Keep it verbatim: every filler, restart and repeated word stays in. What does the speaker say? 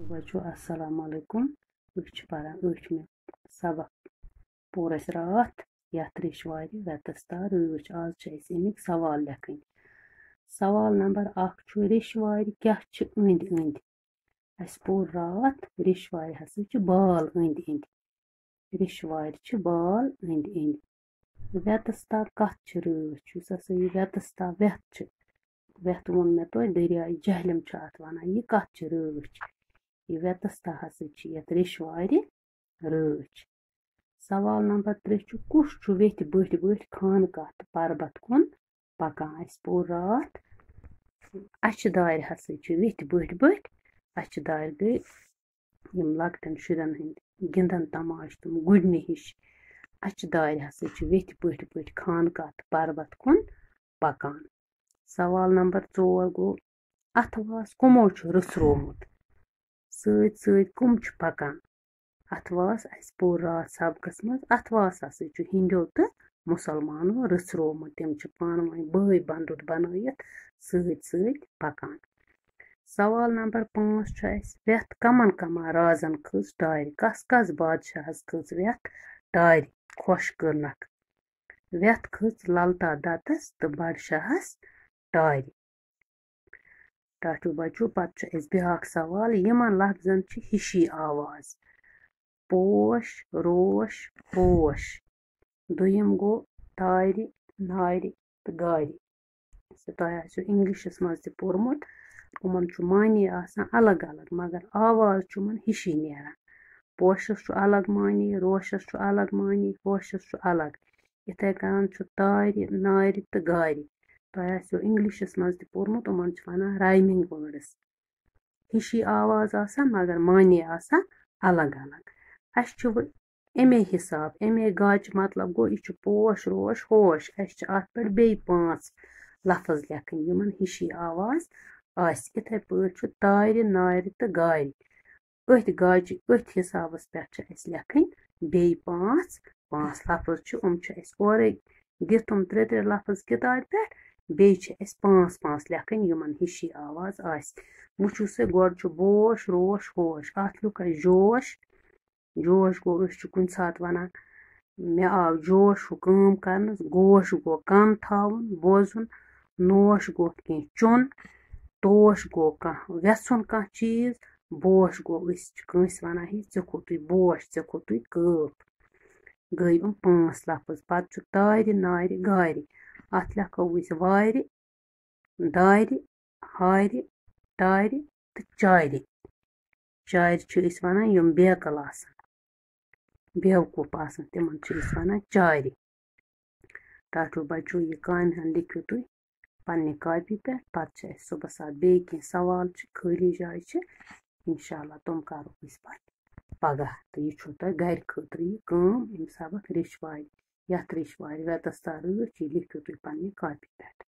بچو، السلام علیکم۔ أسۍ چھِ پران ٲٹھمہِ سبق۔ پوٚر اَسہِ راتھ یَتھ ریٚشوارِ وٮ۪تَس تار رٲچھ۔ آز چھِ اَسہِ اَمِکۍ سوال لیکھٕنۍ۔ سوال نمبر اکھ چھُ، ریٚشوارِ کیٛاہ چھِ أنٛدۍ أنٛدۍ؟ اَسہِ پوٚر راتھ، ریٚشوارِ ہسا چھِ بال أنٛدۍ أنٛدۍ۔ ریٚشوارِ چھِ بال أنٛدۍ أنٛدۍ۔ وٮ۪تَس تار کَتھ چھِ رٲچھ؟ یُس ہسا یہِ وٮ۪تَس تار وٮ۪تھ چھِ، وٮ۪تھ ووٚن مےٚ تۄہہِ، دٔریاے جہلِم چھِ اَتھ وَنان۔ یہِ کَتھ چھِ رٲچھ؟ یہِ وٮ۪تَس تار ہسا چھِ یَتھ ریٚشوارِ رٲچھ۔ سوال نمبر ترٛےٚ چھُ، کُس چھُ ویٚتھِ بٔٹھۍ بٔٹھۍ خانقاہ تہٕ پربت کُن پکان؟ اَسہِ پوٚر راتھ، اَچھِ دارِ ہسا چھِ ویٚتھِ بٔٹھۍ بٔٹھۍ۔ اَچھِ دارِ گٔے یِم لۄکٹٮ۪ن شُرٮ۪ن ہٕنٛدۍ گِنٛدن تماشہٕ، تِم گُڈنہِ ہِش۔ اَچھِ دارِ ہسا چھِ ویٚتھِ بٔٹھۍ بٔٹھۍ خانقاہ تہٕ پربت کُن پکان۔ سوال نمبر ژور گوٚو، اَتھٕ واس کٕمو چھُ رٕژھرومُت؟ سۭتۍ سۭتۍ کٕم چھِ پکان؟ اَتھٕ واس، اَسہِ پوٚر راتھ سبقس منٛز، اَتھٕ واس ہسا چھُ ہِندیو تہٕ مُسلمانو رٕژھرومُت۔ تِم چھِ پانہٕ ؤنۍ بٲے بندُت بنٲیِتھ سۭتۍ سۭتۍ پکان۔ سوال نمبر پانٛژھ چھُ اَسہِ، وٮ۪تھ کمن کمن رازن کھٔژ ٹارِ؟ کس کس بادشاہس کھٔژ وٮ۪تھ ٹارِ؟ خۄش کٔرنکھ۔ وٮ۪تھ کھٔژ للتا دتس تہٕ بڈشاہس ٹارِ۔ ٹاٹھیو بچو، پتہٕ چھُ اَسہِ بیٛاکھ سوال، یِمن لفظن چھِ ہِشی آواز؟ پوش، روش، ہوش۔ دوٚیِم گوٚو تارِ، نارِ تہٕ گارِ۔ یُس تۄہہِ آسیو اِنگلِشس منٛز تہِ پوٚرمُت، یِمن چھُ معنی آسان الگ الگ، مگر آواز چھُ یِمن ہِشی نیران۔ پوشس چھُ الگ معنی، روشس چھُ الگ معنی، ہوشس چھُ الگ۔ یِتھے کٔنۍ چھُ تارِ، نارِ تہٕ گارِ۔ تۄہہِ آسیو اِنگلِشس منٛز تہِ پوٚرمُت، یِمن چھِ وَنان rhyming words۔ ہِشی آواز آسان، مگر معنی آسان الگ الگ۔ اَسہِ چھُ وۄنۍ اَمے حساب، اَمے گاچہِ مطلب گوٚو، یہِ چھُ پوش، روش، ہوش۔ اَسہِ چھِ اَتھ پٮ۪ٹھ بیٚیہِ پانٛژھ لفظ لیکھٕنۍ، یِمن ہِشی آواز آسہِ۔ یِتھے پٲٹھۍ چھُ تارِ، نارِ تہٕ گارِ۔ أتھۍ گاچہِ، أتھۍ حسابس پٮ۪ٹھ چھِ اَسہِ لیکھٕنۍ بیٚیہِ پانٛژھ، پانٛژھ لفظ چھِ، یِم چھِ اَسہِ اورَے دِتھ یِم ترٛےٚ ترٛےٚ لفظ کِتابہِ پٮ۪ٹھ، بیٚیہِ چھِ اَسہِ پانٛژھ پانٛژھ لیکھٕنۍ، یِمن ہِشی آواز آسہِ۔ وٕچھِو سا، گۄڈٕ چھُ بوش، روش، ہوش، اَتھ لیوٚکھ اَسہِ جوش۔ جوش گوٚو، أسۍ چھِ کُنہِ ساتہٕ وَنان، مےٚ آو جوش ہُہ کٲم کرنَس، گوش گوٚو کَن تھاوُن، بوزُن، نوش گوٚو کینٛہہ چیوٚن، توش گوٚو کانٛہہ وٮ۪ژھُن کانٛہہ چیٖز، بوش گوٚو، أسۍ چھِ کٲنٛسہِ وَنان، ہے، ژےٚ کھوٚتُے بوش، ژےٚ کھوٚتُے کٲپ۔ گٔے یِم پانٛژھ لفظ۔ پتہٕ چھُ تارِ، نارِ، گارِ۔ اَتھ لیکھو أسۍ وارِ، دارِ، ہارِ، ٹارِ تہٕ چارِ۔ چارِ چھِ أسۍ وَنان یِم بیقل آسان، بیوقوٗف آسان، تِمن چھِ أسۍ وَنان چارِ۔ ٹاٹھیو بچو، یہِ کامہِ ہن لیکھِو تُہۍ پننہِ کاپی پٮ۪ٹھ۔ پتہٕ چھِ اَسہِ صُبحس اَتھ بیٚیہِ کینٛہہ سوال چھِ، خٲلی جایہِ چھِ، انشاءاللہ تِم کرو أسۍ پتہٕ پگاہ۔ تہٕ یہِ چھُو تۄہہِ گرِ خٲطرٕ یہِ کٲم، یِم سبق ریٚشوارِ، یَتھ ریٚشوارِ وٮ۪تَس تار رٲچھ، یہِ لیکھِو تُہۍ پننہِ کاپی پٮ۪ٹھ۔